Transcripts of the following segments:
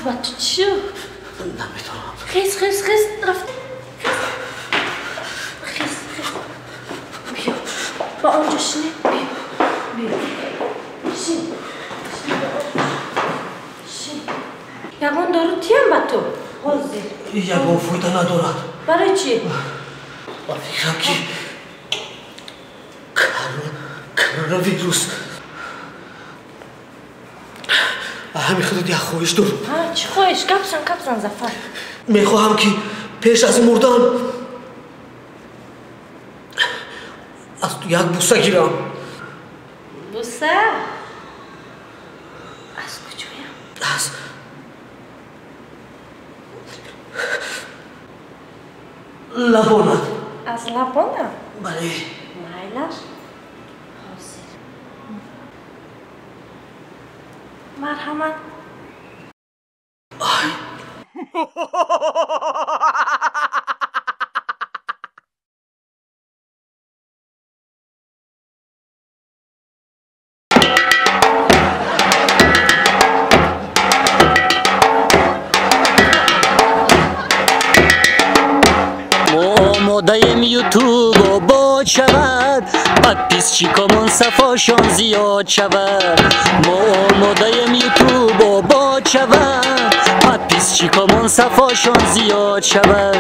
Ба ту чӣ шуд? Намедонам. Хез, хез, хез, рафт. Хез, хез. Биё. Ба он ҷо шине. Биё. Биё. Шин. Шин ба он ҷо. Шин. Ягон дору тиям ба ту? Ҳозир. Ягон фоида надорад. Барои чӣ? Ба фикрам ки коронавирус. Ҳамин худат як хоҳиш дорам. Чӣ хоҳиш? Гап зан, гап зан, Зафар. Мехоҳам ки пеш аз мурдан аз ту як буса гирам. Буса? Аз куҷоям? Аз лабонат. Аз лабонам? Бале. Майлаш. Ҳозир. Марҳамат. Ай. Омодаем ютуб обод шавад, подписчикомон сафошон зиёд шавад. Мо омодаем ютуб обод шавад, подписчикомон сафошон зиёд шавад.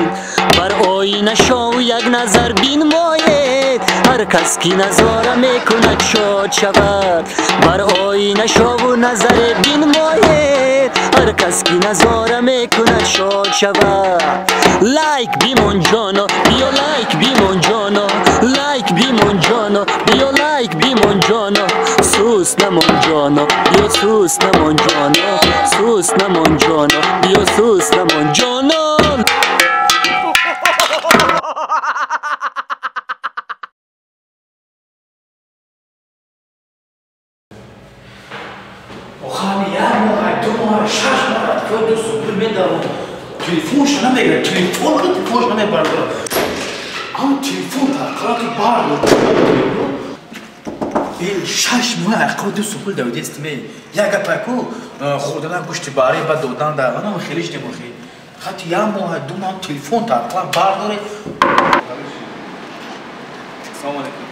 Бар оина шоу як назар бинмоед, ҳар кас ки назора мекунад шод шавад. Бар оина шоу назаре бинмоед, ҳар кас ки назора мекунад шод шавад. Лайк бимон ҷоно, биё лайк бимон ҷоно, лайк бимон ҷоно, биё лайк бимон ҷоно, сус намон ҷоно, биё сус намон ҷоно, сус намон ҷоно, биё сус намон ҷоно. Охами як моҳ, 2 моҳ, 6 моҳ то дӯсту пул медавам. Телефонш намегирад, телефон телефонш намебардорад. Ам телефон тарқалати бардор. Ин 6 моҳ айқо дӯсту пул давидестиме. Як гапаку хӯрдана гӯшти баре ба додан да анам хелиш немохи. Хати як моҳ, 2 моҳ телефон тарқалат бардоре. Салом алейкум.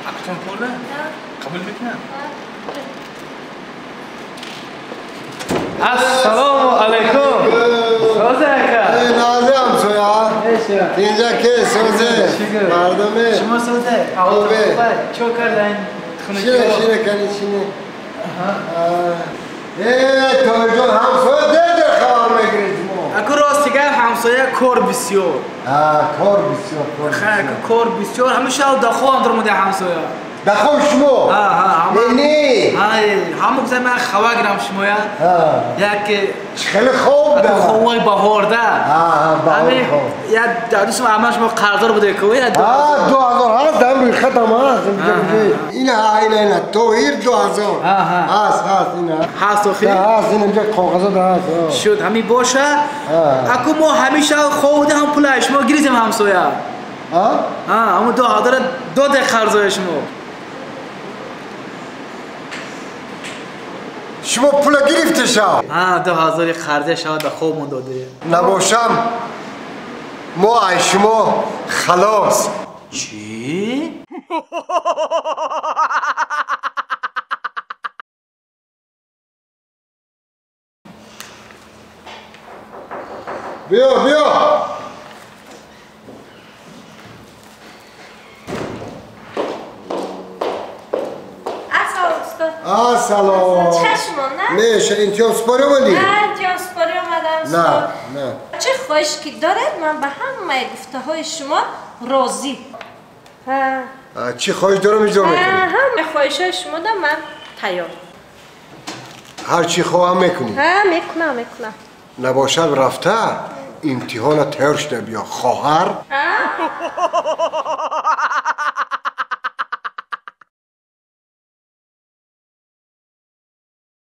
Акатон корда? Қабул мекунам? Ассалому алайкум. Созе ака. Назе ҳамсоя. Инҷа ке созе? Мардуме. Шумо созе? Хубе. Чо кардан? Шине, шине кани шине. Э, тоҷон ҳамсоя дер хабар мегиред мо. Аку рости гап ҳамсоя кор бисёр. А, кор бисёр, кор бисёр. Кор бисёр, ҳамеша дахо андор муда ҳамсоя. Дахо шумо? Ҳа, ҳа. Не, не. Ҳамон гузар ман хава гирам шумоя. Як хеле хоб да. Ховои баҳорда. Ҳа, ҳа, баҳор хоб. Як дӯстум амаш мо қарздор буде ку. Ҳа, 2000 ҳаст, дар рӯи хатам ҳаст. Ина, ина, ина, Тоҳир 2000. Ҳаст, ҳаст, ина. Ҳаст охи? Ҳаст, ина инҷа коғаза да ҳаст. Шуд, ҳамин боша. Аку мо ҳамеша ховда ҳам пулай шумо гирифтем ҳамсоя. Ҳа? Ҳа, ҳамон 2000 доде қарзои шумо. Шумо пула гирифтеша? Ҳа, 2000 қарзе шава да хобмон доде. Набошам, мо ай шумо халос. Чӣ? Биё, биё. Салом. Чӣ шумо, на? Не, имтиҳон супорӣ омадӣ? На, имтиҳон супорӣ омадам. На, на. Чӣ хоҳиш ки доред, ман ба ҳамаи гуфтаҳои шумо розӣ. Чӣ хоҳиш дорам иҷро мекунӣ? Ҳамаи хоҳишҳои шумо да ман тайёр. Ҳар чӣ хоҳам мекунӣ? Ҳа, мекунам, мекунам. Набошад рафта имтиҳона тайёр шуда биё, хоҳар.